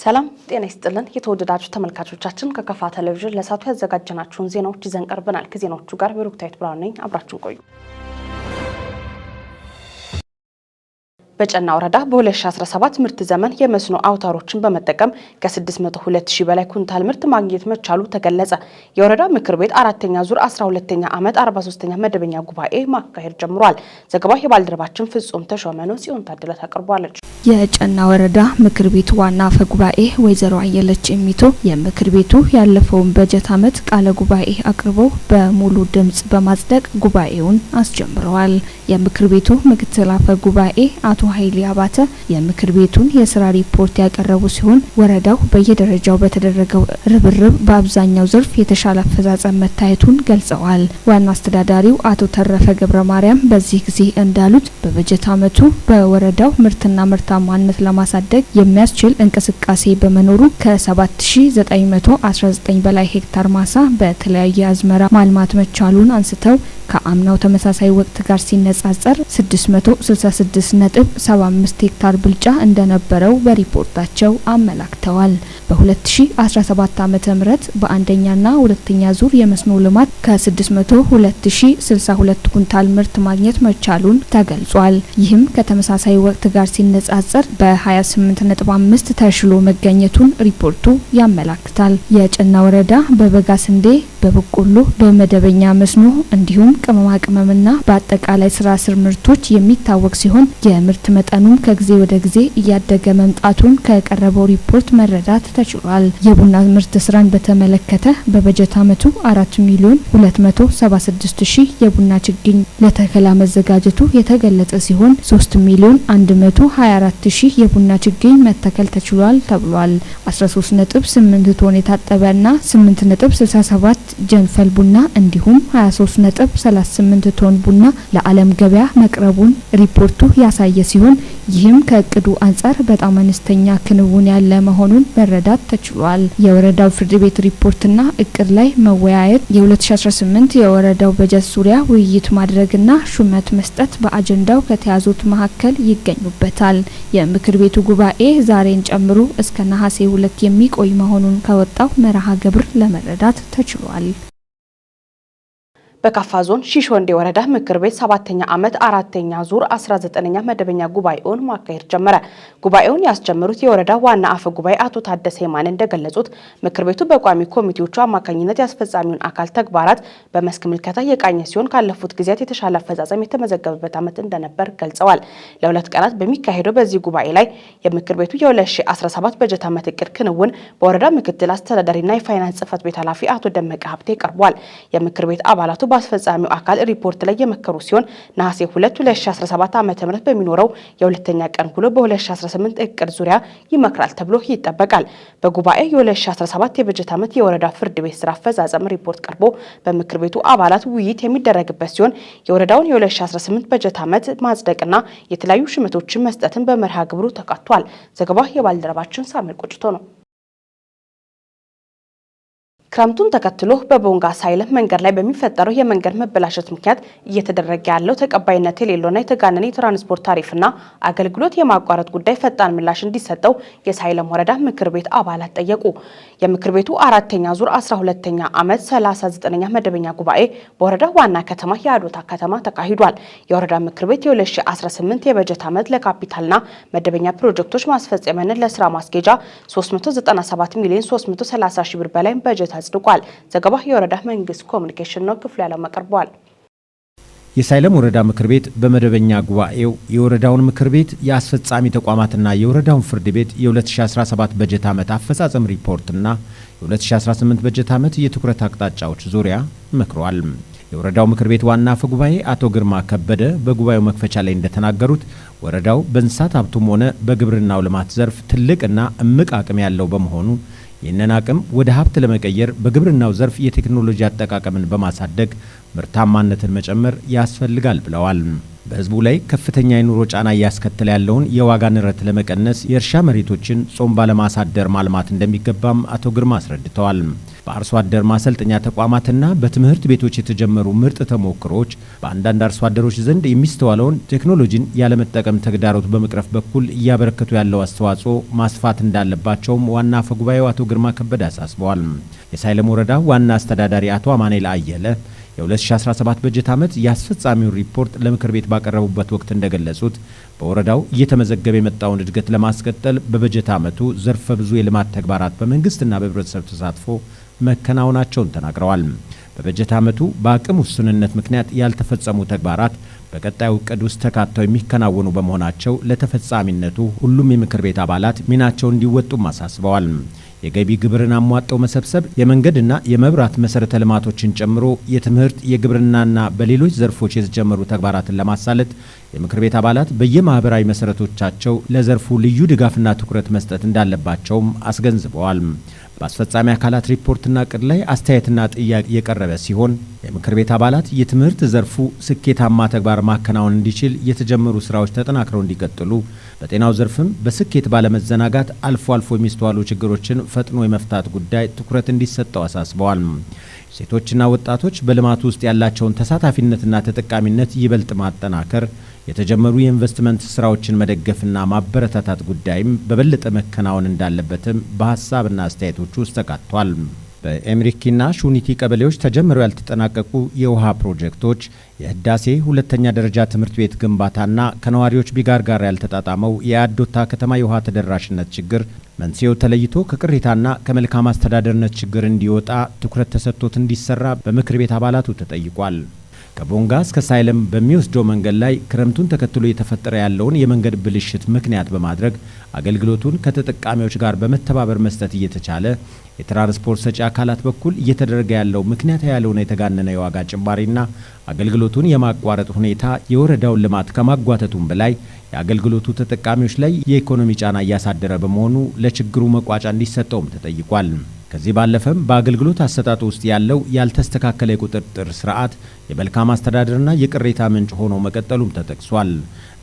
ሰላም ጤና ይስጥልን። የተወደዳችሁ ተመልካቾቻችን፣ ከከፋ ቴሌቪዥን ለሰዓቱ ያዘጋጀናችሁን ዜናዎች ይዘን ቀርበናል። ከዜናዎቹ ጋር ብሩክታዊት ብርሃኑ ነኝ። አብራችሁን ቆዩ። በጨና ወረዳ በ2017 ምርት ዘመን የመስኖ አውታሮችን በመጠቀም ከ602 ሺህ በላይ ኩንታል ምርት ማግኘት መቻሉ ተገለጸ። የወረዳ ምክር ቤት አራተኛ ዙር 12ኛ ዓመት 43ኛ መደበኛ ጉባኤ ማካሄድ ጀምሯል። ዘገባው የባልደረባችን ፍጹም ተሾመ ነው። ጽዮን ታደለ ታቀርቧለች። የጨና ወረዳ ምክር ቤት ዋና አፈ ጉባኤ ወይዘሮ አየለች እሚቶ የምክር ቤቱ ያለፈውን በጀት ዓመት ቃለ ጉባኤ አቅርበው በሙሉ ድምጽ በማጽደቅ ጉባኤውን አስጀምረዋል። የምክር ቤቱ ምክትል አፈ ጉባኤ አቶ ሀይሌ አባተ የምክር ቤቱን የስራ ሪፖርት ያቀረቡ ሲሆን፣ ወረዳው በየደረጃው በተደረገው ርብርብ በአብዛኛው ዘርፍ የተሻለ አፈጻጸም መታየቱን ገልጸዋል። ዋና አስተዳዳሪው አቶ ተረፈ ገብረ ማርያም በዚህ ጊዜ እንዳሉት፣ በበጀት ዓመቱ በወረዳው ምርትና ምርታማነት ለማሳደግ የሚያስችል እንቅስቃሴ በመኖሩ ከ7919 በላይ ሄክታር ማሳ በተለያየ አዝመራ ማልማት መቻሉን አንስተው፣ ከአምናው ተመሳሳይ ወቅት ጋር ሲነጻጸር 666.75 ሄክታር ብልጫ እንደነበረው በሪፖርታቸው አመላክተዋል። በ2017 ዓ.ም በአንደኛና ሁለተኛ ዙር የመስኖ ልማት ከ602,062 ኩንታል ምርት ማግኘት መቻሉን ተገልጿል። ይህም ከተመሳሳይ ወቅት ጋር ሲነጻጸር በ28.5 ተሽሎ መገኘቱን ሪፖርቱ ያመላክታል። የጨና ወረዳ በበጋ ስንዴ፣ በበቆሎ፣ በመደበኛ መስኖ እንዲሁም ቅመማ ቅመምና በአጠቃላይ ስራ ስር ምርቶች የሚታወቅ ሲሆን፣ የምርት መጠኑም ከጊዜ ወደ ጊዜ እያደገ መምጣቱን ከቀረበው ሪፖርት መረዳት ተችሏል። የቡና ምርት ስራን በተመለከተ በበጀት ዓመቱ 4,276,000 የቡና ችግኝ ለተከላ መዘጋጀቱ የተገለጸ ሲሆን፣ 3,124,000 የቡና ችግኝ መተከል ተችሏል ተብሏል። 13.8 ቶን የታጠበና 8.67 ጀንፈል ቡና እንዲሁም 23.38 ቶን ቡና ለዓለም ገበያ መቅረቡን ሪፖርቱ ያሳየ ሲሆን፣ ይህም ከእቅዱ አንጻር በጣም አነስተኛ ክንውን ያለ መሆኑን መረዳት ተችሏል። የወረዳው ፍርድ ቤት ሪፖርትና እቅድ ላይ መወያየት፣ የ2018 የወረዳው በጀት ዙሪያ ውይይት ማድረግና ሹመት መስጠት በአጀንዳው ከተያዙት መካከል ይገኙበታል። የምክር ቤቱ ጉባኤ ዛሬን ጨምሮ እስከ ነሐሴ 2 የሚቆይ መሆኑን ከወጣው መርሃ ግብር ለመረዳት ተችሏል። በካፋ ዞን ሺሾንዴ ወረዳ ምክር ቤት ሰባተኛ ዓመት አራተኛ ዙር 19ኛ መደበኛ ጉባኤውን ማካሄድ ጀመረ። ጉባኤውን ያስጀመሩት የወረዳ ዋና አፈ ጉባኤ አቶ ታደሰ የማነ እንደገለጹት፣ ምክር ቤቱ በቋሚ ኮሚቴዎቹ አማካኝነት የአስፈጻሚውን አካል ተግባራት በመስክ ምልከታ የቃኘ ሲሆን፣ ካለፉት ጊዜያት የተሻለ አፈጻጸም የተመዘገበበት ዓመት እንደነበር ገልጸዋል። ለ2 ቀናት በሚካሄደው በዚህ ጉባኤ ላይ የምክር ቤቱ የ2017 በጀት ዓመት እቅድ ክንውን በወረዳ ምክትል አስተዳዳሪና የፋይናንስ ጽሕፈት ቤት ኃላፊ አቶ ደመቀ ሀብቴ ቀርቧል። የምክር ቤት አባላቱ በአስፈጻሚው አካል ሪፖርት ላይ የመከሩ ሲሆን፣ ነሐሴ 2 2017 ዓ.ም በሚኖረው የሁለተኛ ቀን ውሎ በ2018 እቅድ ዙሪያ ይመክራል ተብሎ ይጠበቃል። በጉባኤ የ2017 የበጀት ዓመት የወረዳ ፍርድ ቤት ስራ አፈጻጸም ሪፖርት ቀርቦ በምክር ቤቱ አባላት ውይይት የሚደረግበት ሲሆን፣ የወረዳውን የ2018 በጀት ዓመት ማጽደቅና የተለያዩ ሹመቶችን መስጠትን በመርሃ ግብሩ ተካቷል። ዘገባው የባልደረባችን ሳሙኤል ቆጭቶ ነው። ክረምቱን ተከትሎ በቦንጋ ሳይለም መንገድ ላይ በሚፈጠረው የመንገድ መበላሸት ምክንያት እየተደረገ ያለው ተቀባይነት የሌለውና የተጋነነ የትራንስፖርት ታሪፍና አገልግሎት የማቋረጥ ጉዳይ ፈጣን ምላሽ እንዲሰጠው የሳይለም ወረዳ ምክር ቤት አባላት ጠየቁ። የምክር ቤቱ አራተኛ ዙር 12ኛ ዓመት 39ኛ መደበኛ ጉባኤ በወረዳ ዋና ከተማ የአዶታ ከተማ ተካሂዷል። የወረዳ ምክር ቤት የ2018 የበጀት ዓመት ለካፒታልና መደበኛ ፕሮጀክቶች ማስፈጸሚያነት ለስራ ማስኬጃ 397 ሚሊዮን 330 ሺህ ብር በላይ በጀት አጽድቋል። ዘገባ የወረዳ መንግስት ኮሚኒኬሽን ነው። ክፍሉ ያለው ቀርቧል። የሳይለም ወረዳ ምክር ቤት በመደበኛ ጉባኤው የወረዳውን ምክር ቤት፣ የአስፈጻሚ ተቋማትና የወረዳውን ፍርድ ቤት የ2017 በጀት ዓመት አፈጻጸም ሪፖርትና የ2018 በጀት ዓመት የትኩረት አቅጣጫዎች ዙሪያ መክሯል። የወረዳው ምክር ቤት ዋና አፈ ጉባኤ አቶ ግርማ ከበደ በጉባኤው መክፈቻ ላይ እንደተናገሩት፣ ወረዳው በእንስሳት ሀብቱም ሆነ በግብርናው ልማት ዘርፍ ትልቅና እምቅ አቅም ያለው በመሆኑ፣ ይህንን አቅም ወደ ሀብት ለመቀየር በግብርናው ዘርፍ የቴክኖሎጂ አጠቃቀምን በማሳደግ ምርታማነትን መጨመር ያስፈልጋል ብለዋል። በሕዝቡ ላይ ከፍተኛ የኑሮ ጫና እያስከተለ ያለውን የዋጋ ንረት ለመቀነስ የእርሻ መሬቶችን ጾም ባለማሳደር ማልማት እንደሚገባም አቶ ግርማ አስረድተዋል። በአርሶ አደር ማሰልጠኛ ተቋማትና በትምህርት ቤቶች የተጀመሩ ምርጥ ተሞክሮዎች በአንዳንድ አርሶ አደሮች ዘንድ የሚስተዋለውን ቴክኖሎጂን ያለመጠቀም ተግዳሮት በመቅረፍ በኩል እያበረከቱ ያለው አስተዋጽኦ ማስፋት እንዳለባቸውም ዋና አፈ ጉባኤው አቶ ግርማ ከበደ አሳስበዋል። የሳይለም ወረዳ ዋና አስተዳዳሪ አቶ አማኑኤል አየለ የ2017 በጀት ዓመት የአስፈጻሚውን ሪፖርት ለምክር ቤት ባቀረቡበት ወቅት እንደገለጹት በወረዳው እየተመዘገበ የመጣውን እድገት ለማስቀጠል በበጀት ዓመቱ ዘርፈ ብዙ የልማት ተግባራት በመንግስትና በህብረተሰብ ተሳትፎ መከናወናቸውን ተናግረዋል። በበጀት ዓመቱ በአቅም ውስንነት ምክንያት ያልተፈጸሙ ተግባራት በቀጣዩ እቅድ ውስጥ ተካተው የሚከናወኑ በመሆናቸው ለተፈጻሚነቱ ሁሉም የምክር ቤት አባላት ሚናቸውን እንዲወጡም አሳስበዋል። የገቢ ግብርን አሟጠው መሰብሰብ፣ የመንገድና የመብራት መሰረተ ልማቶችን ጨምሮ የትምህርት፣ የግብርናና በሌሎች ዘርፎች የተጀመሩ ተግባራትን ለማሳለጥ የምክር ቤት አባላት በየማህበራዊ መሰረቶቻቸው ለዘርፉ ልዩ ድጋፍና ትኩረት መስጠት እንዳለባቸውም አስገንዝበዋል። በአስፈጻሚ አካላት ሪፖርትና እቅድ ላይ አስተያየትና ጥያቄ የቀረበ ሲሆን የምክር ቤት አባላት የትምህርት ዘርፉ ስኬታማ ተግባር ማከናወን እንዲችል የተጀመሩ ስራዎች ተጠናክረው እንዲቀጥሉ፣ በጤናው ዘርፍም በስኬት ባለመዘናጋት አልፎ አልፎ የሚስተዋሉ ችግሮችን ፈጥኖ የመፍታት ጉዳይ ትኩረት እንዲሰጠው አሳስበዋል። ሴቶችና ወጣቶች በልማቱ ውስጥ ያላቸውን ተሳታፊነትና ተጠቃሚነት ይበልጥ ማጠናከር፣ የተጀመሩ የኢንቨስትመንት ስራዎችን መደገፍና ማበረታታት ጉዳይም በበለጠ መከናወን እንዳለበትም በሀሳብና አስተያየቶች ውስጥ ተካቷል። በኤምሪኪና ሹኒቲ ቀበሌዎች ተጀምረው ያልተጠናቀቁ የውሃ ፕሮጀክቶች፣ የህዳሴ ሁለተኛ ደረጃ ትምህርት ቤት ግንባታና ከነዋሪዎች ቢጋር ጋር ያልተጣጣመው የአዶታ ከተማ የውሃ ተደራሽነት ችግር መንስኤው ተለይቶ ከቅሬታና ከመልካም አስተዳደርነት ችግር እንዲወጣ ትኩረት ተሰጥቶት እንዲሰራ በምክር ቤት አባላቱ ተጠይቋል። ከቦንጋ እስከ ሳይለም በሚወስደው መንገድ ላይ ክረምቱን ተከትሎ እየተፈጠረ ያለውን የመንገድ ብልሽት ምክንያት በማድረግ አገልግሎቱን ከተጠቃሚዎች ጋር በመተባበር መስጠት እየተቻለ የትራንስፖርት ሰጪ አካላት በኩል እየተደረገ ያለው ምክንያታዊ ያልሆነ የተጋነነ የዋጋ ጭማሪና አገልግሎቱን የማቋረጥ ሁኔታ የወረዳውን ልማት ከማጓተቱም በላይ የአገልግሎቱ ተጠቃሚዎች ላይ የኢኮኖሚ ጫና እያሳደረ በመሆኑ ለችግሩ መቋጫ እንዲሰጠውም ተጠይቋል። ከዚህ ባለፈም በአገልግሎት አሰጣጡ ውስጥ ያለው ያልተስተካከለ የቁጥጥር ስርዓት የመልካም አስተዳደርና የቅሬታ ምንጭ ሆኖ መቀጠሉም ተጠቅሷል።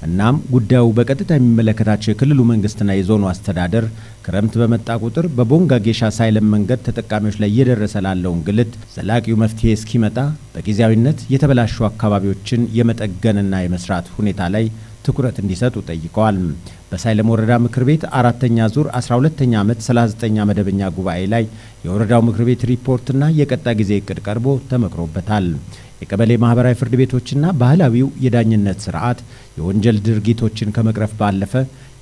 እናም ጉዳዩ በቀጥታ የሚመለከታቸው የክልሉ መንግስትና የዞኑ አስተዳደር ክረምት በመጣ ቁጥር በቦንጋ ጌሻ ሳይለም መንገድ ተጠቃሚዎች ላይ እየደረሰ ላለው እንግልት ዘላቂው መፍትሄ እስኪመጣ በጊዜያዊነት የተበላሹ አካባቢዎችን የመጠገንና የመስራት ሁኔታ ላይ ትኩረት እንዲሰጡ ጠይቀዋል። በሳይለም ወረዳ ምክር ቤት አራተኛ ዙር 12ኛ ዓመት 39ኛ መደበኛ ጉባኤ ላይ የወረዳው ምክር ቤት ሪፖርትና የቀጣይ ጊዜ እቅድ ቀርቦ ተመክሮበታል። የቀበሌ ማህበራዊ ፍርድ ቤቶችና ባህላዊው የዳኝነት ስርዓት የወንጀል ድርጊቶችን ከመቅረፍ ባለፈ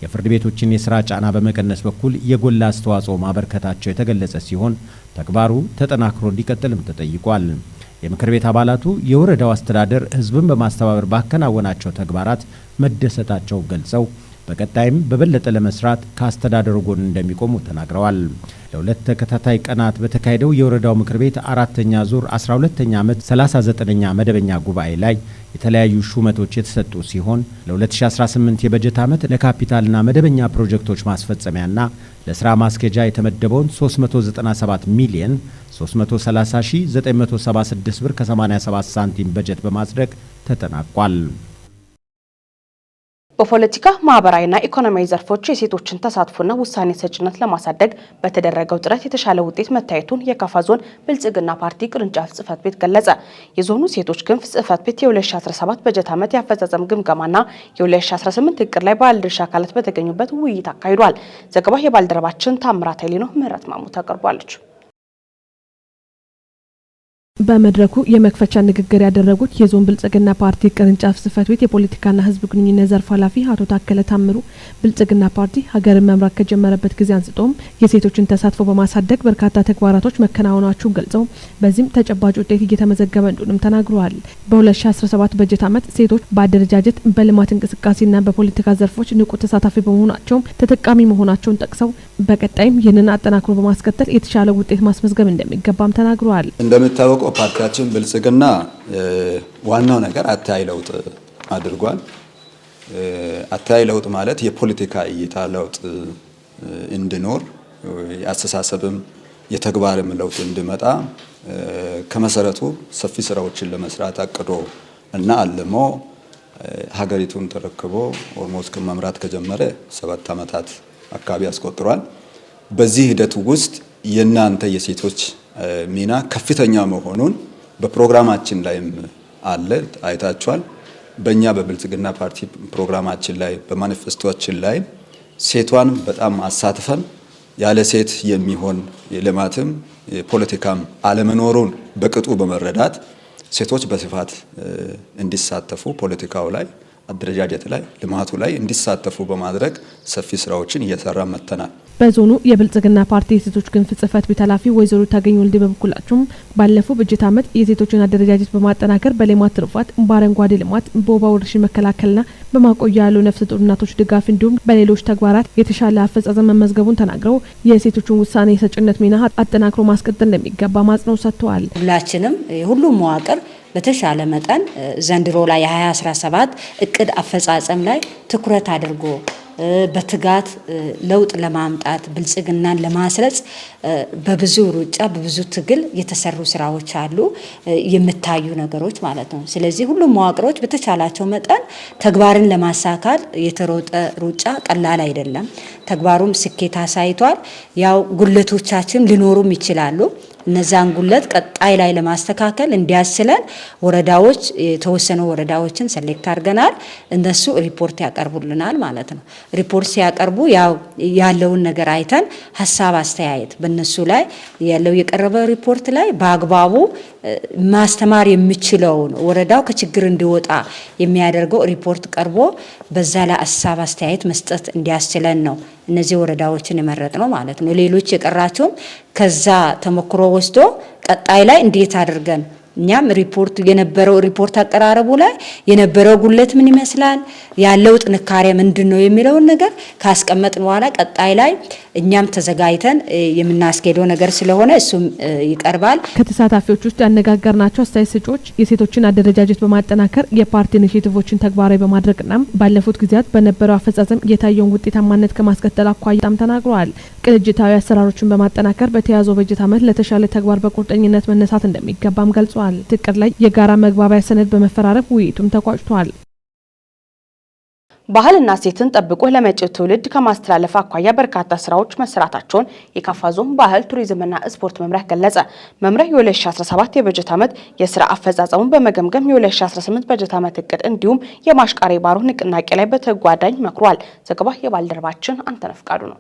የፍርድ ቤቶችን የስራ ጫና በመቀነስ በኩል የጎላ አስተዋጽኦ ማበርከታቸው የተገለጸ ሲሆን ተግባሩ ተጠናክሮ እንዲቀጥልም ተጠይቋል። የምክር ቤት አባላቱ የወረዳው አስተዳደር ህዝብን በማስተባበር ባከናወናቸው ተግባራት መደሰታቸው ገልጸው በቀጣይም በበለጠ ለመስራት ከአስተዳደሩ ጎን እንደሚቆሙ ተናግረዋል። ለሁለት ተከታታይ ቀናት በተካሄደው የወረዳው ምክር ቤት አራተኛ ዙር 12ኛ ዓመት 39ኛ መደበኛ ጉባኤ ላይ የተለያዩ ሹመቶች የተሰጡ ሲሆን ለ2018 የበጀት ዓመት ለካፒታልና መደበኛ ፕሮጀክቶች ማስፈጸሚያና ለስራ ማስኬጃ የተመደበውን 397 ሚሊዮን 330976 ብር ከ87 ሳንቲም በጀት በማጽደቅ ተጠናቋል። በፖለቲካ፣ ማህበራዊና ኢኮኖሚያዊ ዘርፎች የሴቶችን ተሳትፎና ውሳኔ ሰጭነት ለማሳደግ በተደረገው ጥረት የተሻለ ውጤት መታየቱን የካፋ ዞን ብልጽግና ፓርቲ ቅርንጫፍ ጽህፈት ቤት ገለጸ። የዞኑ ሴቶች ክንፍ ጽህፈት ቤት የ2017 በጀት ዓመት የአፈጻጸም ግምገማና የ2018 እቅድ ላይ ባለድርሻ አካላት በተገኙበት ውይይት አካሂዷል። ዘገባው የባልደረባችን ታምራት ኃይሌ ነው። ምህረት ማሙት ታቀርቧለች። በመድረኩ የመክፈቻ ንግግር ያደረጉት የዞን ብልጽግና ፓርቲ ቅርንጫፍ ጽህፈት ቤት የፖለቲካና ሕዝብ ግንኙነት ዘርፍ ኃላፊ አቶ ታከለ ታምሩ ብልጽግና ፓርቲ ሀገርን መምራት ከጀመረበት ጊዜ አንስቶም የሴቶችን ተሳትፎ በማሳደግ በርካታ ተግባራቶች መከናወናቸውን ገልጸው በዚህም ተጨባጭ ውጤት እየተመዘገበ እንደሆነም ተናግረዋል። በ2017 በጀት ዓመት ሴቶች በአደረጃጀት፣ በልማት እንቅስቃሴና በፖለቲካ ዘርፎች ንቁ ተሳታፊ በመሆናቸውም ተጠቃሚ መሆናቸውን ጠቅሰው በቀጣይም ይህንን አጠናክሮ በማስከተል የተሻለ ውጤት ማስመዝገብ እንደሚገባም ተናግረዋል። እንደሚታወቀው ፓርቲያችን ብልጽግና ዋናው ነገር አተያይ ለውጥ አድርጓል። አተያይ ለውጥ ማለት የፖለቲካ እይታ ለውጥ እንዲኖር፣ የአስተሳሰብም የተግባርም ለውጥ እንዲመጣ ከመሰረቱ ሰፊ ስራዎችን ለመስራት አቅዶ እና አልሞ ሀገሪቱን ተረክቦ almost መምራት ከጀመረ 7 ዓመታት አካባቢ አስቆጥሯል። በዚህ ሂደት ውስጥ የእናንተ የሴቶች ሚና ከፍተኛ መሆኑን በፕሮግራማችን ላይም አለ፣ አይታችኋል። በእኛ በብልጽግና ፓርቲ ፕሮግራማችን ላይ በማኒፌስቶችን ላይ ሴቷን በጣም አሳትፈን ያለ ሴት የሚሆን የልማትም የፖለቲካም አለመኖሩን በቅጡ በመረዳት ሴቶች በስፋት እንዲሳተፉ ፖለቲካው ላይ፣ አደረጃጀት ላይ፣ ልማቱ ላይ እንዲሳተፉ በማድረግ ሰፊ ስራዎችን እየሰራ መጥተናል። በዞኑ የብልጽግና ፓርቲ የሴቶች ክንፍ ጽህፈት ቤት ኃላፊ ወይዘሮ ታገኝ ወልዴ በበኩላቸውም ባለፈው በጀት ዓመት የሴቶችን አደረጃጀት በማጠናከር በሌማት ትሩፋት፣ በአረንጓዴ ልማት፣ በወባ ወረርሽኝ መከላከልና በማቆያ ያሉ ነፍሰ ጡር እናቶች ድጋፍ እንዲሁም በሌሎች ተግባራት የተሻለ አፈጻጸም መመዝገቡን ተናግረው የሴቶችን ውሳኔ ሰጭነት ሚና አጠናክሮ ማስቀጠል እንደሚገባ አጽንኦት ሰጥተዋል። ሁላችንም ሁሉም መዋቅር በተሻለ መጠን ዘንድሮ ላይ የ2017 እቅድ አፈጻጸም ላይ ትኩረት አድርጎ በትጋት ለውጥ ለማምጣት ብልጽግናን ለማስረጽ በብዙ ሩጫ በብዙ ትግል የተሰሩ ስራዎች አሉ፣ የሚታዩ ነገሮች ማለት ነው። ስለዚህ ሁሉም መዋቅሮች በተቻላቸው መጠን ተግባርን ለማሳካት የተሮጠ ሩጫ ቀላል አይደለም። ተግባሩም ስኬት አሳይቷል። ያው ጉድለቶቻችን ሊኖሩም ይችላሉ። እነዛን ጉድለት ቀጣይ ላይ ለማስተካከል እንዲያስችለን ወረዳዎች የተወሰኑ ወረዳዎችን select አድርገናል። እነሱ ሪፖርት ያቀርቡልናል ማለት ነው። ሪፖርት ሲያቀርቡ ያው ያለውን ነገር አይተን ሀሳብ አስተያየት በእነሱ ላይ ያለው የቀረበ ሪፖርት ላይ በአግባቡ ማስተማር የሚችለውን ወረዳው ከችግር እንዲወጣ የሚያደርገው ሪፖርት ቀርቦ በዛ ላይ ሀሳብ አስተያየት መስጠት እንዲያስችለን ነው እነዚህ ወረዳዎችን የመረጥ ነው ማለት ነው። ሌሎች የቀራቸውም ከዛ ተሞክሮ ወስዶ ቀጣይ ላይ እንዴት አድርገን እኛም ሪፖርቱ የነበረው ሪፖርት አቀራረቡ ላይ የነበረው ጉድለት ምን ይመስላል፣ ያለው ጥንካሬ ምንድን ነው የሚለውን ነገር ካስቀመጥን በኋላ ቀጣይ ላይ እኛም ተዘጋጅተን የምናስኬደው ነገር ስለሆነ እሱም ይቀርባል። ከተሳታፊዎች ውስጥ ያነጋገርናቸው አስተያየት ሰጪዎች የሴቶችን አደረጃጀት በማጠናከር የፓርቲ initiative ኦችን ተግባራዊ በማድረግና ባለፉት ጊዜያት በነበረው አፈጻጸም የታየውን ውጤታማነት ከማስቀጠል አኳያም ተናግረዋል። ቅንጅታዊ አሰራሮችን በማጠናከር በተያዘው በጀት ዓመት ለተሻለ ተግባር በቁርጠኝነት መነሳት እንደሚገባም ገልጸዋል። እቅድ ላይ የጋራ መግባቢያ ሰነድ በመፈራረም ውይይቱም ተቋጭቷል። ባህልና እሴትን ጠብቆ ለመጪው ትውልድ ከማስተላለፍ አኳያ በርካታ ስራዎች መሰራታቸውን የካፋ ዞን ባህል ቱሪዝምና ስፖርት መምሪያ ገለጸ። መምሪያው የ2017 የበጀት ዓመት የስራ አፈጻጸሙን በመገምገም የ2018 በጀት ዓመት እቅድ እንዲሁም የማሽቃሬ ባሮ ንቅናቄ ላይ በተጓዳኝ መክሯል። ዘገባ የባልደረባችን አንተነህ ፍቃዱ ነው።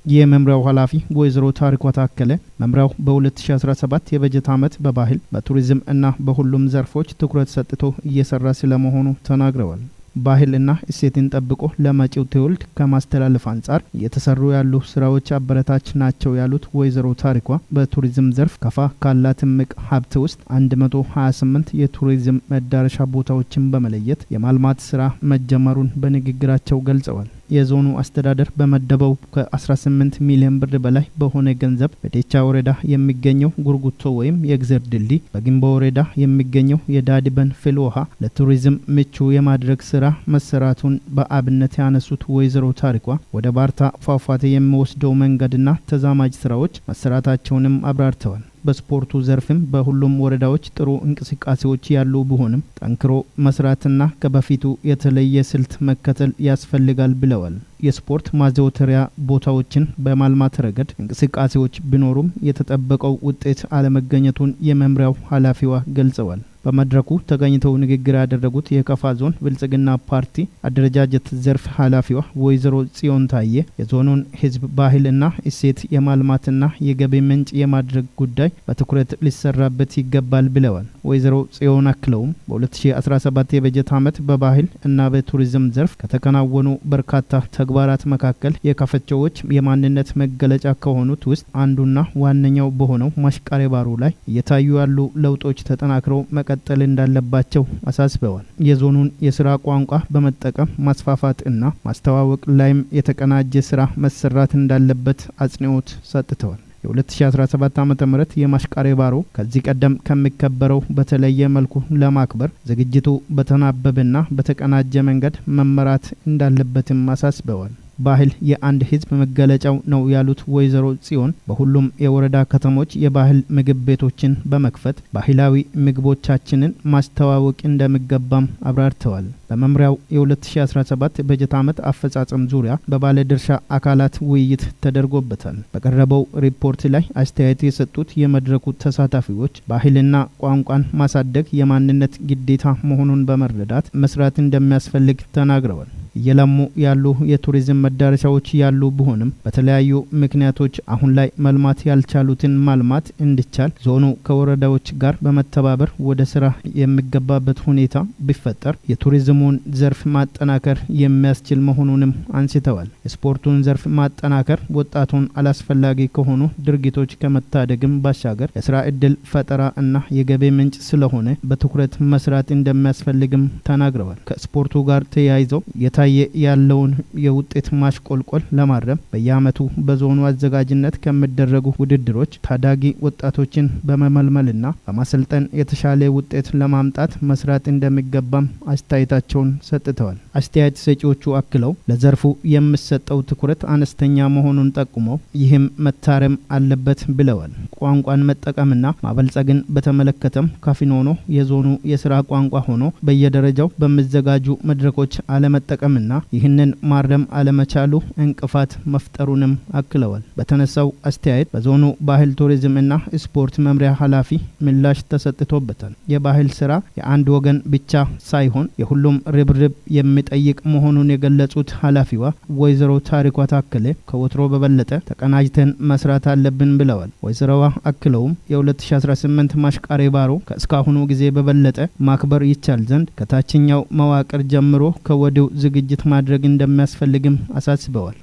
የመምሪያው ኃላፊ ወይዘሮ ታሪኳ ታከለ መምሪያው በ2017 የበጀት ዓመት በባህል፣ በቱሪዝም እና በሁሉም ዘርፎች ትኩረት ሰጥቶ እየሰራ ስለመሆኑ ተናግረዋል። ባህልና እሴትን ጠብቆ ለመጪው ትውልድ ከማስተላለፍ አንጻር እየተሰሩ ያሉ ስራዎች አበረታች ናቸው ያሉት ወይዘሮ ታሪኳ በቱሪዝም ዘርፍ ከፋ ካላት እምቅ ሀብት ውስጥ 128 የቱሪዝም መዳረሻ ቦታዎችን በመለየት የማልማት ስራ መጀመሩን በንግግራቸው ገልጸዋል። የዞኑ አስተዳደር በመደበው ከ18 ሚሊዮን ብር በላይ በሆነ ገንዘብ በዴቻ ወረዳ የሚገኘው ጉርጉቶ ወይም የእግዜር ድልድይ፣ በጊምቦ ወረዳ የሚገኘው የዳድበን ፍል ውሃ ለቱሪዝም ምቹ የማድረግ ስራ መሰራቱን በአብነት ያነሱት ወይዘሮ ታሪኳ ወደ ባርታ ፏፏቴ የሚወስደው መንገድና ተዛማጅ ስራዎች መሰራታቸውንም አብራርተዋል። በስፖርቱ ዘርፍም በሁሉም ወረዳዎች ጥሩ እንቅስቃሴዎች ያሉ ቢሆንም ጠንክሮ መስራትና ከበፊቱ የተለየ ስልት መከተል ያስፈልጋል ብለዋል። የስፖርት ማዘውተሪያ ቦታዎችን በማልማት ረገድ እንቅስቃሴዎች ቢኖሩም የተጠበቀው ውጤት አለመገኘቱን የመምሪያው ኃላፊዋ ገልጸዋል። በመድረኩ ተገኝተው ንግግር ያደረጉት የከፋ ዞን ብልጽግና ፓርቲ አደረጃጀት ዘርፍ ኃላፊዋ ወይዘሮ ጽዮን ታዬ የዞኑን ሕዝብ ባህልና እሴት የማልማትና የገቢ ምንጭ የማድረግ ጉዳይ በትኩረት ሊሰራበት ይገባል ብለዋል። ወይዘሮ ጽዮን አክለውም በ2017 የበጀት ዓመት በባህል እና በቱሪዝም ዘርፍ ከተከናወኑ በርካታ ተግባራት መካከል የካፈቾዎች የማንነት መገለጫ ከሆኑት ውስጥ አንዱና ዋነኛው በሆነው ማሽቃሬ ባሮ ላይ እየታዩ ያሉ ለውጦች ተጠናክረው መቀጠል እንዳለባቸው አሳስበዋል። የዞኑን የስራ ቋንቋ በመጠቀም ማስፋፋት እና ማስተዋወቅ ላይም የተቀናጀ ስራ መሰራት እንዳለበት አጽንኦት ሰጥተዋል። የ2017 ዓ.ም የማሽቃሬ ባሮ ከዚህ ቀደም ከሚከበረው በተለየ መልኩ ለማክበር ዝግጅቱ በተናበበና በተቀናጀ መንገድ መመራት እንዳለበትም አሳስበዋል። ባህል የአንድ ሕዝብ መገለጫው ነው ያሉት ወይዘሮ ጽዮን በሁሉም የወረዳ ከተሞች የባህል ምግብ ቤቶችን በመክፈት ባህላዊ ምግቦቻችንን ማስተዋወቅ እንደሚገባም አብራርተዋል። በመምሪያው የ2017 በጀት ዓመት አፈጻጸም ዙሪያ በባለድርሻ አካላት ውይይት ተደርጎበታል። በቀረበው ሪፖርት ላይ አስተያየት የሰጡት የመድረኩ ተሳታፊዎች ባህልና ቋንቋን ማሳደግ የማንነት ግዴታ መሆኑን በመረዳት መስራት እንደሚያስፈልግ ተናግረዋል። እየለሙ ያሉ የቱሪዝም መዳረሻዎች ያሉ ቢሆንም በተለያዩ ምክንያቶች አሁን ላይ መልማት ያልቻሉትን ማልማት እንዲቻል ዞኑ ከወረዳዎች ጋር በመተባበር ወደ ስራ የሚገባበት ሁኔታ ቢፈጠር የቱሪዝሙን ዘርፍ ማጠናከር የሚያስችል መሆኑንም አንስተዋል። የስፖርቱን ዘርፍ ማጠናከር ወጣቱን አላስፈላጊ ከሆኑ ድርጊቶች ከመታደግም ባሻገር የስራ እድል ፈጠራ እና የገቢ ምንጭ ስለሆነ በትኩረት መስራት እንደሚያስፈልግም ተናግረዋል። ከስፖርቱ ጋር ተያይዘው የታየ ያለውን የውጤት ማሽቆልቆል ለማረም በየዓመቱ በዞኑ አዘጋጅነት ከሚደረጉ ውድድሮች ታዳጊ ወጣቶችን በመመልመልና በማሰልጠን የተሻለ ውጤት ለማምጣት መስራት እንደሚገባም አስተያየታቸውን ሰጥተዋል። አስተያየት ሰጪዎቹ አክለው ለዘርፉ የሚሰጠው ትኩረት አነስተኛ መሆኑን ጠቁመው ይህም መታረም አለበት ብለዋል። ቋንቋን መጠቀምና ማበልጸግን በተመለከተም ካፊኖኖ የዞኑ የስራ ቋንቋ ሆኖ በየደረጃው በሚዘጋጁ መድረኮች አለመጠቀምና ይህንን ማረም አለመቻሉ እንቅፋት መፍጠሩንም አክለዋል። በተነሳው አስተያየት በዞኑ ባህል ቱሪዝም እና ስፖርት መምሪያ ኃላፊ ምላሽ ተሰጥቶበታል። የባህል ስራ የአንድ ወገን ብቻ ሳይሆን የሁሉም ርብርብ የሚጠይቅ መሆኑን የገለጹት ኃላፊዋ ወይዘሮ ታሪኳ ታከለ ከወትሮ በበለጠ ተቀናጅተን መስራት አለብን ብለዋል። ወይዘሮዋ አክለውም የ2018 ማሽቃሬ ባሮ ከእስካሁኑ ጊዜ በበለጠ ማክበር ይቻል ዘንድ ከታችኛው መዋቅር ጀምሮ ከወዲሁ ዝግጅት ማድረግ እንደሚያስፈልግም አሳስበዋል።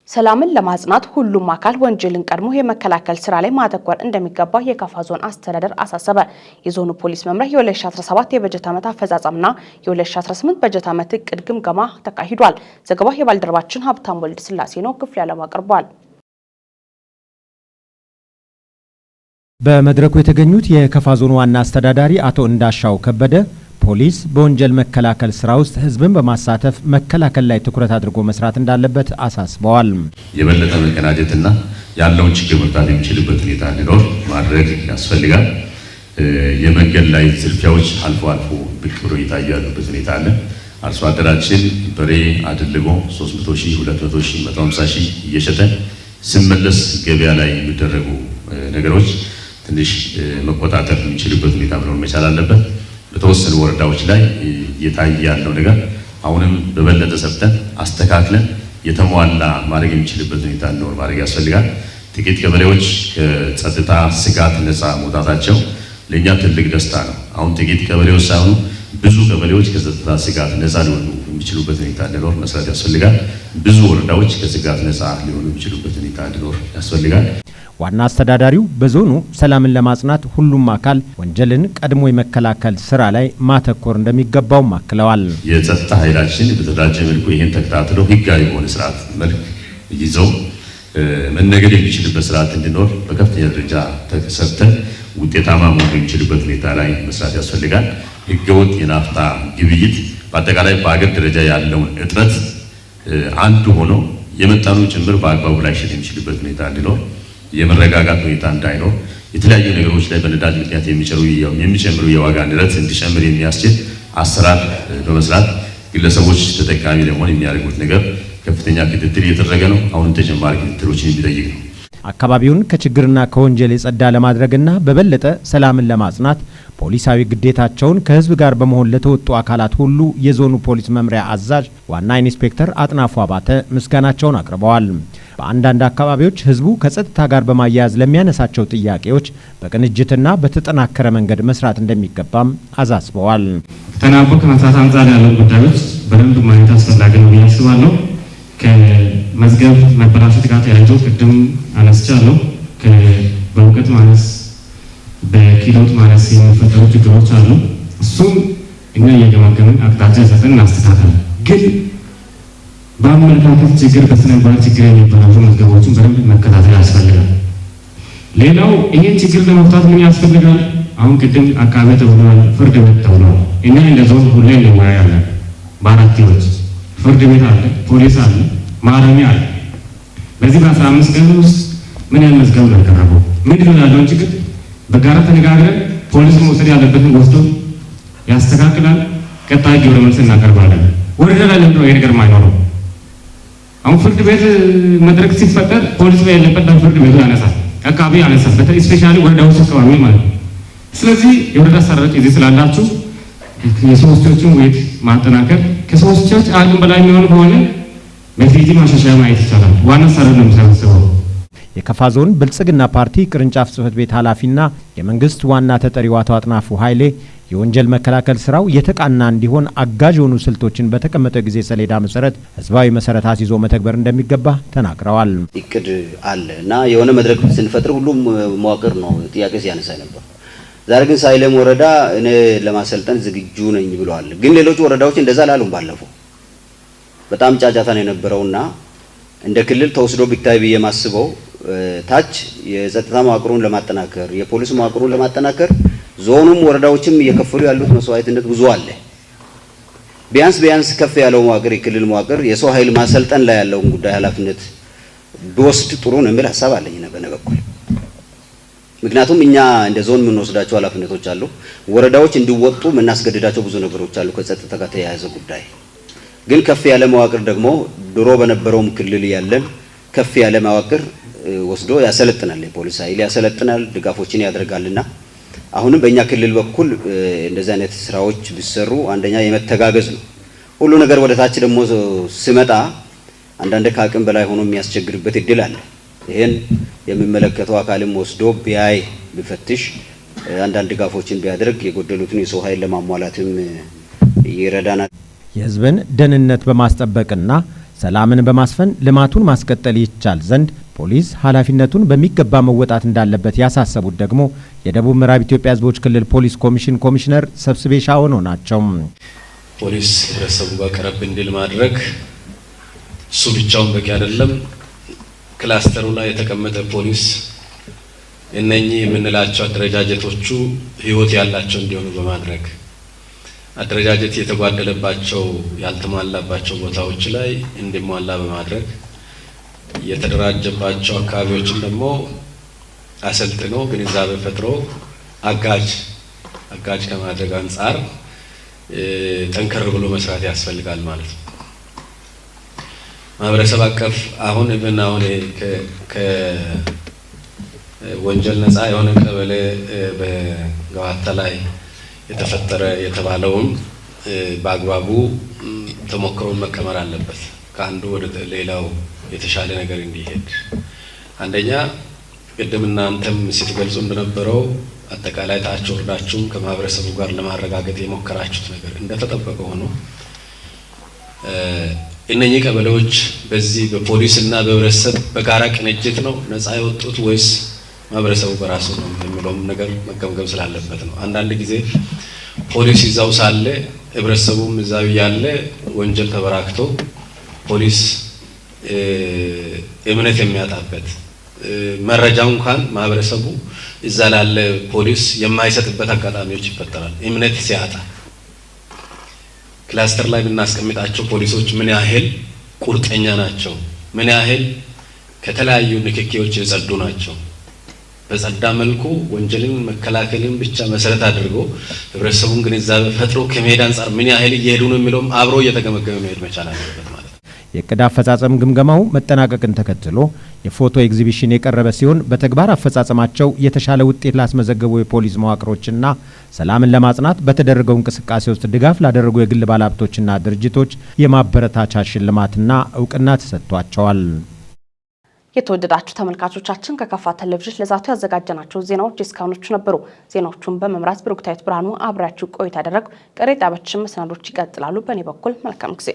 ሰላምን ለማጽናት ሁሉም አካል ወንጀልን ቀድሞ የመከላከል ስራ ላይ ማተኮር እንደሚገባ የካፋ ዞን አስተዳደር አሳሰበ። የዞኑ ፖሊስ መምሪያ የ2017 የበጀት ዓመት አፈጻጸምና የ2018 በጀት ዓመት እቅድ ግምገማ ተካሂዷል። ዘገባው የባልደረባችን ሀብታም ወልድ ስላሴ ነው። ክፍሌ ዓለም አቅርቧል። በመድረኩ የተገኙት የካፋ ዞን ዋና አስተዳዳሪ አቶ እንዳሻው ከበደ ፖሊስ በወንጀል መከላከል ስራ ውስጥ ሕዝብን በማሳተፍ መከላከል ላይ ትኩረት አድርጎ መስራት እንዳለበት አሳስበዋል። የበለጠ መቀናጀትና ያለውን ችግር መፍታት የሚችልበት ሁኔታ እንዲኖር ማድረግ ያስፈልጋል። የመንገድ ላይ ዝርፊያዎች አልፎ አልፎ ብቅ ብሎ እየታዩ ያሉበት ሁኔታ አለ። አርሶ አደራችን በሬ አድልቦ 300 ሺህ፣ 200 ሺህ፣ 150 ሺህ እየሸጠ ስመለስ ገበያ ላይ የሚደረጉ ነገሮች ትንሽ መቆጣጠር የሚችልበት ሁኔታ መኖር መቻል አለበት። በተወሰኑ ወረዳዎች ላይ እየታየ ያለው ነገር አሁንም በበለጠ ሰርተን አስተካክለን የተሟላ ማድረግ የሚችልበት ሁኔታ እንዲኖር ማድረግ ያስፈልጋል። ጥቂት ቀበሌዎች ከጸጥታ ስጋት ነፃ መውጣታቸው ለእኛ ትልቅ ደስታ ነው። አሁን ጥቂት ቀበሌዎች ሳይሆኑ ብዙ ቀበሌዎች ከጸጥታ ስጋት ነፃ ሊሆኑ የሚችሉበት ሁኔታ እንዲኖር መስራት ያስፈልጋል። ብዙ ወረዳዎች ከስጋት ነፃ ሊሆኑ የሚችሉበት ሁኔታ እንዲኖር ያስፈልጋል። ዋና አስተዳዳሪው በዞኑ ሰላምን ለማጽናት ሁሉም አካል ወንጀልን ቀድሞ የመከላከል ስራ ላይ ማተኮር እንደሚገባውም አክለዋል። የጸጥታ ኃይላችን በተደራጀ መልኩ ይህን ተከታትሎ ህጋዊ በሆነ ስርዓት መልክ ይዘው መነገድ የሚችልበት ስርዓት እንዲኖር በከፍተኛ ደረጃ ተሰርተን ውጤታማ መሆን የሚችልበት ሁኔታ ላይ መስራት ያስፈልጋል። ህገወጥ የናፍጣ ግብይት በአጠቃላይ በአገር ደረጃ ያለውን እጥረት አንዱ ሆኖ የመጣኑ ጭምር በአግባቡ ላይ ሸጥ የሚችልበት ሁኔታ እንዲኖር፣ የመረጋጋት ሁኔታ እንዳይኖር፣ የተለያዩ ነገሮች ላይ በነዳጅ ምክንያት የሚጨምሩ የዋጋ ንረት እንዲጨምር የሚያስችል አሰራር በመስራት ግለሰቦች ተጠቃሚ ለመሆን የሚያደርጉት ነገር ከፍተኛ ክትትል እየተደረገ ነው። አሁንም ተጨማሪ ክትትሎችን የሚጠይቅ ነው። አካባቢውን ከችግርና ከወንጀል የጸዳ ለማድረግና በበለጠ ሰላምን ለማጽናት ፖሊሳዊ ግዴታቸውን ከህዝብ ጋር በመሆን ለተወጡ አካላት ሁሉ የዞኑ ፖሊስ መምሪያ አዛዥ ዋና ኢንስፔክተር አጥናፉ አባተ ምስጋናቸውን አቅርበዋል። በአንዳንድ አካባቢዎች ህዝቡ ከጸጥታ ጋር በማያያዝ ለሚያነሳቸው ጥያቄዎች በቅንጅትና በተጠናከረ መንገድ መስራት እንደሚገባም አሳስበዋል። ተናቦ ከመስራት አንጻር ያለው ጉዳዮች በደንብ ማየት አስፈላጊ ነው ብዬ አስባለሁ። ከመዝገብ መበላሸት ጋር ተያይዞ ቅድም አነስቻለሁ። በእውቀት ማነስ፣ በክህሎት ማነስ የሚፈጠሩ ችግሮች አሉ። እሱም እኛ እየገመገምን አቅጣጫ ሰጠን እናስተካክላለን። ግን በአመለካከት ችግር፣ በስነ ምግባር ችግር የሚበላሹ መዝገቦችን በደንብ መከታተል ያስፈልጋል። ሌላው ይሄን ችግር ለመፍታት ምን ያስፈልጋል? አሁን ቅድም አቃቤ ተብሏል፣ ፍርድ ቤት ተብሏል። እኛ እንደ ዞን ሁሌ እንወያያለን። በአራትዮሽ ፍርድ ቤት አለ፣ ፖሊስ አለ፣ ማረሚያ አለ። በዚህ በ15 ቀን ውስጥ ምን ያህል መዝገብ ነው ያቀረበው? ምንድን ነው ያለውን ችግር በጋራ ተነጋግረን ፖሊስ መውሰድ ያለበትን ወስዶ ያስተካክላል። ቀጣይ ግብረ መልስ እናቀርባለን። ወረዳ ላይ ለምንድን ነው ይሄ ነገር የማይኖረው? አሁን ፍርድ ቤት መድረክ ሲፈጠር ፖሊስ በሌለበት ፍርድ ቤቱ ያነሳል፣ አካባቢ ያነሳል። በተለይ specially ወረዳዎች አካባቢ ማለት ነው። ስለዚህ የወረዳ አስተዳዳሪዎች እዚህ ስላላችሁ የሶስቶችን ውይይት ማጠናከር፣ ከሶስቶች አቅም በላይ የሚሆኑ ከሆነ በፊት ማሻሻያ ማየት ይቻላል። ዋና አስተዳዳሪ ነው የሚሰበስበው። የከፋ ዞን ብልጽግና ፓርቲ ቅርንጫፍ ጽህፈት ቤት ኃላፊና የመንግስት ዋና ተጠሪው አቶ አጥናፉ ኃይሌ የወንጀል መከላከል ስራው የተቃና እንዲሆን አጋዥ የሆኑ ስልቶችን በተቀመጠው ጊዜ ሰሌዳ መሰረት ህዝባዊ መሰረት አስይዞ መተግበር እንደሚገባ ተናግረዋል። እቅድ አለ እና የሆነ መድረክ ስንፈጥር ሁሉም መዋቅር ነው ጥያቄ ሲያነሳ ነበር። ዛሬ ግን ሳይለም ወረዳ እኔ ለማሰልጠን ዝግጁ ነኝ ብለዋል። ግን ሌሎች ወረዳዎች እንደዛ አላሉም። ባለፈው በጣም ጫጫታ ነው የነበረውና እንደ ክልል ተወስዶ ቢታይ ብዬ ማስበው ታች የጸጥታ መዋቅሩን ለማጠናከር፣ የፖሊስ መዋቅሩን ለማጠናከር ዞኑም ወረዳዎችም እየከፈሉ ያሉት መስዋዕትነት ብዙ አለ። ቢያንስ ቢያንስ ከፍ ያለው መዋቅር፣ የክልል መዋቅር የሰው ኃይል ማሰልጠን ላይ ያለውን ጉዳይ ኃላፊነት ቢወስድ ጥሩ ነው የሚል ሀሳብ አለኝ በእኔ በኩል። ምክንያቱም እኛ እንደ ዞን የምንወስዳቸው ኃላፊነቶች አሉ። ወረዳዎች እንዲወጡ የምናስገድዳቸው ብዙ ነገሮች አሉ ከጸጥታ ጋር ተያያዘ ጉዳይ። ግን ከፍ ያለ መዋቅር ደግሞ ድሮ በነበረውም ክልል ያለን ከፍ ያለ መዋቅር ወስዶ ያሰለጥናል፣ የፖሊስ ኃይል ያሰለጥናል፣ ድጋፎችን ያደርጋልና አሁንም በእኛ ክልል በኩል እንደዚህ አይነት ስራዎች ቢሰሩ አንደኛ የመተጋገዝ ነው። ሁሉ ነገር ወደ ታች ደግሞ ስመጣ አንዳንድ ከአቅም በላይ ሆኖ የሚያስቸግርበት እድል አለ። ይሄን የሚመለከተው አካልም ወስዶ ቢያይ፣ ቢፈትሽ፣ አንዳንድ ድጋፎችን ቢያደርግ የጎደሉትን የሰው ኃይል ለማሟላትም ይረዳናል። የህዝብን ደህንነት በማስጠበቅና ሰላምን በማስፈን ልማቱን ማስቀጠል ይቻል ዘንድ ፖሊስ ኃላፊነቱን በሚገባ መወጣት እንዳለበት ያሳሰቡት ደግሞ የደቡብ ምዕራብ ኢትዮጵያ ህዝቦች ክልል ፖሊስ ኮሚሽን ኮሚሽነር ሰብስቤ ሻወኖ ናቸው። ፖሊስ ህብረተሰቡ ጋር ቀረብ እንዲል ማድረግ እሱ ብቻውን በቂ አይደለም። ክላስተሩ ላይ የተቀመጠ ፖሊስ እነኚህ የምንላቸው አደረጃጀቶቹ ህይወት ያላቸው እንዲሆኑ በማድረግ፣ አደረጃጀት የተጓደለባቸው ያልተሟላባቸው ቦታዎች ላይ እንዲሟላ በማድረግ፣ የተደራጀባቸው አካባቢዎችን ደግሞ አሰልጥኖ ግንዛቤ ፈጥሮ አጋዥ ከማድረግ አንጻር ጠንከር ብሎ መስራት ያስፈልጋል ማለት ነው። ማህበረሰብ አቀፍ አሁን even አሁን ከወንጀል ነፃ የሆነ ቀበሌ በገዋታ ላይ የተፈጠረ የተባለውን በአግባቡ ተሞክሮን መቀመር አለበት። ከአንዱ ወደ ሌላው የተሻለ ነገር እንዲሄድ፣ አንደኛ ቅድም እናንተም ስትገልጹ እንደነበረው አጠቃላይ ታች ወርዳችሁም ከማህበረሰቡ ጋር ለማረጋገጥ የሞከራችሁት ነገር እንደተጠበቀ ሆኖ እነኚህ ቀበሌዎች በዚህ በፖሊስ እና በህብረተሰብ በጋራ ቅንጅት ነው ነፃ የወጡት ወይስ ማህበረሰቡ በራሱ ነው የሚለውም ነገር መገምገም ስላለበት ነው። አንዳንድ ጊዜ ፖሊስ እዛው ሳለ፣ ህብረተሰቡም እዛው ያለ ወንጀል ተበራክቶ ፖሊስ እምነት የሚያጣበት፣ መረጃው እንኳን ማህበረሰቡ እዛ ላለ ፖሊስ የማይሰጥበት አጋጣሚዎች ይፈጠራል። እምነት ሲያጣ ክላስተር ላይ የምናስቀምጣቸው ፖሊሶች ምን ያህል ቁርጠኛ ናቸው? ምን ያህል ከተለያዩ ንክኪዎች የጸዱ ናቸው? በጸዳ መልኩ ወንጀልን መከላከልን ብቻ መሰረት አድርጎ ህብረተሰቡን ግንዛቤ ፈጥሮ ከመሄድ አንጻር ምን ያህል እየሄዱ ነው የሚለውም አብሮ እየተገመገመ መሄድ መቻል አለበት ማለት ነው። የእቅድ አፈጻጸም ግምገማው መጠናቀቅን ተከትሎ የፎቶ ኤግዚቢሽን የቀረበ ሲሆን በተግባር አፈጻጸማቸው የተሻለ ውጤት ላስመዘገቡ የፖሊስ መዋቅሮችና ሰላምን ለማጽናት በተደረገው እንቅስቃሴ ውስጥ ድጋፍ ላደረጉ የግል ባለሀብቶችና ድርጅቶች የማበረታቻ ሽልማትና እውቅና ተሰጥቷቸዋል። የተወደዳችሁ ተመልካቾቻችን፣ ከካፋ ቴሌቪዥን ለዛቱ ያዘጋጀናቸው ዜናዎች እስካሁኖቹ ነበሩ። ዜናዎቹን በመምራት ብሩክታዊት ብርሃኑ አብሬያችሁ ቆይታ ያደረግኩ። ቀሪ ጣቢያችን መሰናዶች ይቀጥላሉ። በእኔ በኩል መልካም ጊዜ።